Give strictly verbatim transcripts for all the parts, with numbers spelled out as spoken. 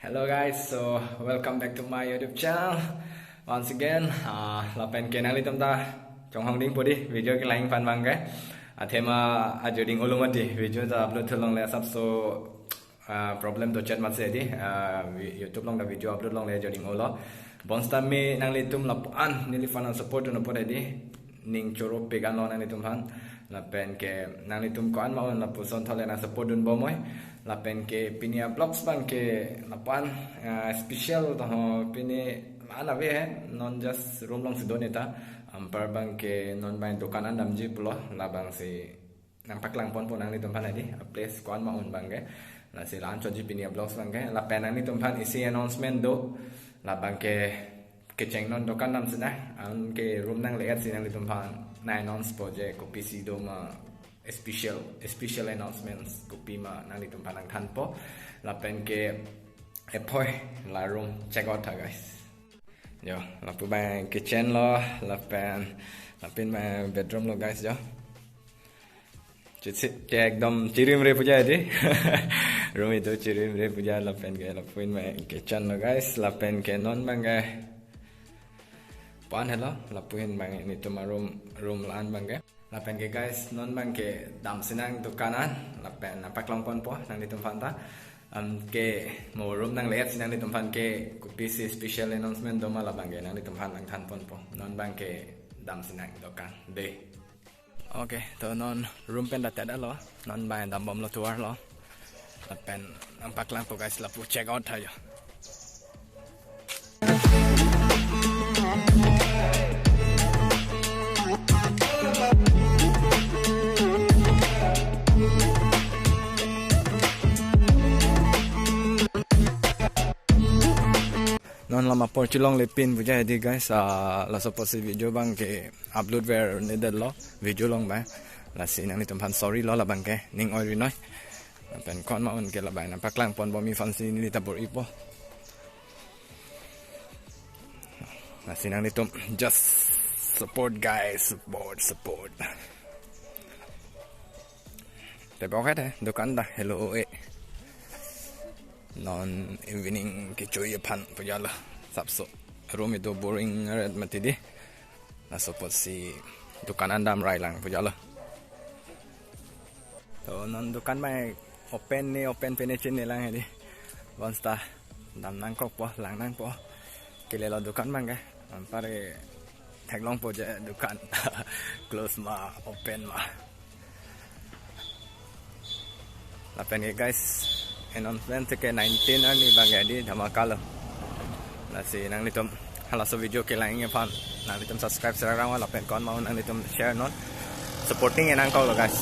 Hello guys, so welcome back to my YouTube channel once again. Ah, lapen ke nanglitum ta chonghong dingpo dei video kelang aphan abang ke. Athema ajo ding-olo mati video ta upload thu longle asapso, ah, problem dochet mati dei. Ah, vi-, YouTube along ta video upload longle ajo ding-olo. Bonseta me nanglitum lapu-an neliphan nang support dun apot dei. Ning choro pegan lo nanglitum aphan. Lapen ke nanglitum ko-an ma un lapuson thole nang support dun bomnoi. Lapen ke pini a-vlogs abang ke lapu-an, ah, special to ho, pini la-an ave he, non just room alongsi do neta. Anpar abang ke non abang dukan an damji pulo, labangsi nang paklang ponpo nanglitum aphan dei, a-place ko-an ma un abang ke. Lasi la-an chotji pini a-vlogs abang ke, lapen nanglitum aphan isi announcement do, labang ke kecheng non dukan dam sinang, anke room nangle-etsi nanglitum aphan nang announce po je kopisi do ma, special, special announcements kopima nanglitum aphan nang thanpo. Lapen ke ephoi la room check out tha guys. Jo, lapu abang kitchen lo, lapen, lapen abang bedroom lo guys jo. Chitsi, che ekdom chirimre pu ja dei. Room itum chirimre pu ja, lapen ke lapu abang kitchen lo guys, lapen ke non abang ke pan helo, lapu abang netum a-room, room la-an abang ke. Lapen ke guys, non abang ke dam sinang dukan an, lapen nang paklang ponpo nanglitum aphan ta. Anke mo room nangle-etsi nanglitum aphan ke kopisi special announcement do ma, labang ke nanglitum aphan nang than ponpo. Non abang ke dam sinang dukan dei. Okay, to non room pen datet lo, non abang dam bomlo tovar lo. Lapen nang paklangpo guys, lapu check out tha jo. Non lama apor chelongle pin pu ja dei guys, ah, laso apotsi video abang ke upload ver nedet lo video along abang. Lasi nanglitum aphan sorry lo, labang ke ning oirinoi. Lapen ko-an ma un ke labang nang paklang pon bom aphansi neli ta bor-ipo. Lasi nanglitum just support guys, support, support. Tebok he dukan ta helo e. Non evening kechui aphan pu ja lo. Asapso room itum boring ret mati dei. Laso apotsi dukan an damrai lang pu ja lo. To non dukan abang open ne open pe ne chinine lang dei. Bonseta dam nangkokpo, lang nangpo. Kele lo dukan abang ke. Anpar ke theklongpo je dukan close ma open ma. Lapen ke guys, announcement ke nineteen arni abang ke dei, dhamaka lo. Lasi nanglitum halaso video kelang aphan nanglitum subscribe serang rang lapen ko-an ma un nanglitum share non. Supporting enang kok lo guys.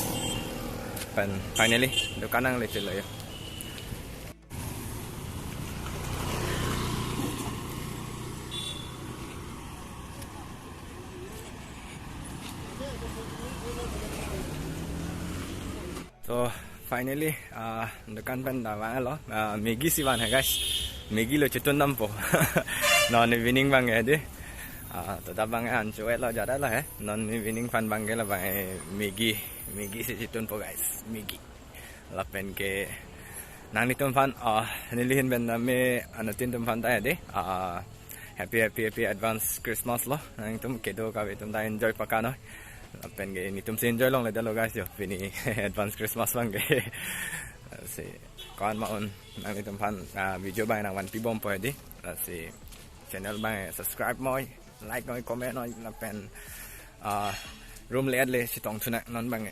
Lapen finally dukan nangle chelo jo. So finally, ah, dukan pen damlo, ah, Maggi si van hai guys. Maggi lo chetun dampo. Non evening abang ke dei. Ah, to ta abang an chuet lo jada lo he. Non evening aphan abang ke labang, eh, Maggi, Maggi si chetunpo guys, Maggi. Lapen ke nanglitum aphan, ah, neli ahin pen name anuttin atum aphan ta dei, ah, happy, happy, happy advance Christmas lo. Nanglitum kedo kave atum ta enjoy paklang noi. Lapen ke netumsi enjoy longledetlo guys jo, pini advance Christmas abang ke. Si ko-an ma un nanglitum aphan, ah, video abang nang vanpi bompo dei. Si channel abang subscribe moi, like noi, comment noi, lapen, ah, room le-et le chetong thu nang non abang.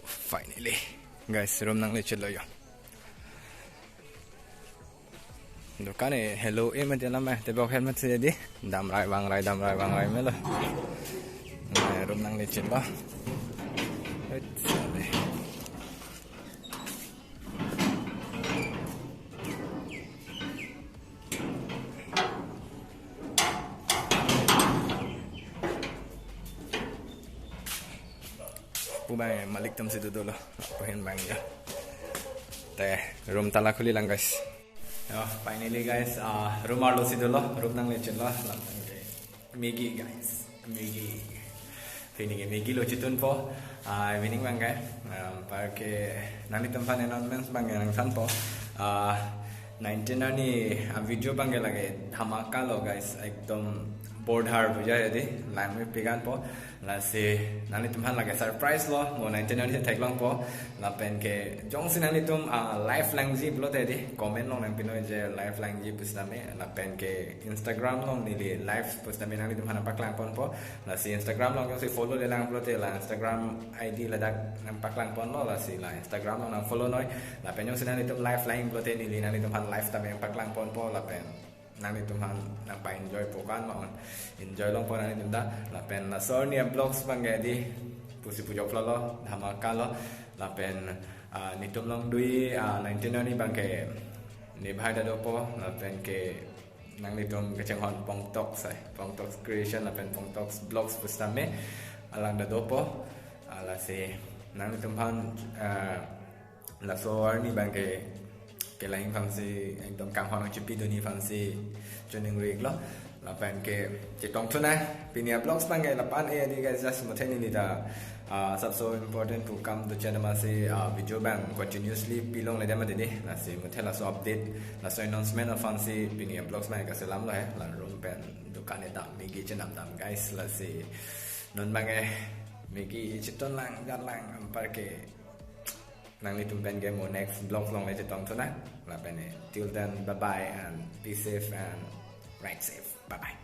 Finally guys, room nangle chelo jo. Dukan e helo e mati alam e, tebok het mati dei. Damrai vangrai, damrai vangrai melo. Eh, room nangle chelo. Wait, sorry. Pu abang malik atumsi dodolo. Lapu ahin abang jo. Te room tala khuli lang guys. Jo, finally guys, ah, room arlosi dolo, room nangle chelo, lapen ke Maggi guys. Maggi. Pini ke Maggi lo chitunpo. Ah, evening bang ke. Ah, anparke nanglitum aphan announcements bang ke nangthanpo. Ah, nineteen arni a video bang ke lake dhamaka lo guys. Ekdom bordhar puja ya di. Langmepik anpo. Lasi nanglitum aphan lake surprise lo. Mo nineteen arni theklongpo. Lapen ke jongsi nanglitum, ah, live langji pulote di comment along nangpinoi je live langji pusitame. Lapen ke Instagram along neli live pusitame nanglitum aphan nangpaklangponpo. Lasi Instagram along jongsi follow-le lang pulote la Instagram I D ladak nangpaklangponlo, lasi la Instagram along nangfollow noi. Lapen jongsi nanglitum live lang pulote neli nanglitum aphan live tame nangpaklangponpo, lapen nanglitum aphan nangpa-enjoypo kan ma-on. Enjoy longpo nanglitum ta. Lapen laso arni a vlogs bang ke di pusi pujok lo, dhamaka lo. Lapen, ah, netum along dui, ah, nineteen arni bang ke ne bhai ta dopo, lapen ke nanglitum kachinghon Pongtok sai, Pongtok Creation lapen Pongtok Vlogs pusitame alang ta dopo. Ah, lasi nanglitum aphan, ah, laso arni bang ke kelang aphansi ekdom kanghon nangchipidunji aphansi choningri-iklo. Lapen ke chetongthu nang, pini a vlogs bang ke lapu-an eh di guys, just muthe neli ta, ah, sabso important pu kam dochet amatsi, ah, video bang continuously pilongledam adi di. Lasi muthe laso update, laso announcement aphansi pini a vlogs bang ke kaselamlo he. La room pen dukan edam, Maggi chenamdam guys. Lasi non bang ke Maggi chetun lang, jar lang, anparke nanglitum pen ke mo next vlog along le chetongthu nang. Lapen eh, till then, bye bye and be safe and ride safe. Bye bye.